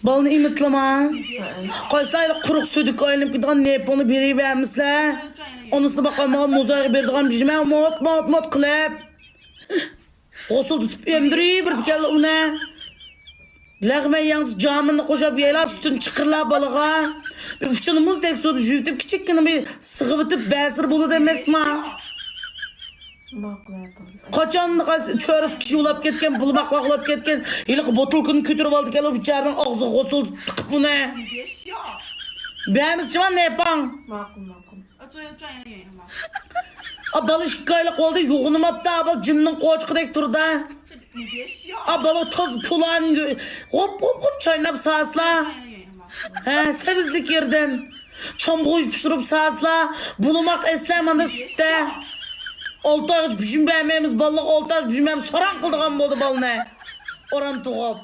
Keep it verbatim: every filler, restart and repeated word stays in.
بالىنى ئېمىتلىما. قايسى ئايلىق قۇرۇق سۈدۈككە ئايلىنىپ كېتىدىغان نېپىڭنى بېرىۋەرمىسىلە. ئۇنىسىنى باقالمىغان موزايغا بېرىدىغان بىژىمە موت، موت، موت قىلىپ. غۇسۇل تۇتۇپ ئۆمدۈرۈۋېرىدىكەنلا ئۇنى. لەغمەن ياڭزا جامىننى قوشاپ يەيلا، سۈتىنى چىقىرلا بالىغا. بىر ئۇچىنى مۇزدەك سۇدا يۇيۇۋېتىپ، كىچىككىنە بىر سىغىۋېتىپ بەرسىلە بولىدۇ ئەمەسما؟ ماقۇل ئاپا. قاچان چۆرىسى كىشى ئۇلاپ كەتكەن، بۇلىماق ئۇلاپ كەتكەن، ھېلىقى بوتۇلكىنى كۆتۈرۈپ ئالدىكەن، ئۇ بىچارىنىڭ ئاغزىغا غۇسۇل تىقىپ ئۇنى. بەرمىسىچىما نېپاڭ. ماقۇل، ماقۇل. ئا، بالا ئىككى ئايلىق بولدى، يوغىنىماپتۇ، ئا، بالا جىننىڭ قوچىقىدەك تۇرىدۇ. ئا، بالا تاز پۇلانى غوپ، غوپ، غوپ چايناپ ساسلا. ھە، سەۋزىلىك يېرىدىن. چامغۇچ پىشۇرۇپ ساسلا. بۇلىماق ئەسلە ماندا سۈتتە. ئالتە ئايغىچە بىژىم بەرمەيمىز، بالىلار ئالتە ئايغىچە بىژىم بەرمەيمىز، ساراڭ قىلىدىغان بولدى بالىنى. ئوران تۇغۇپ.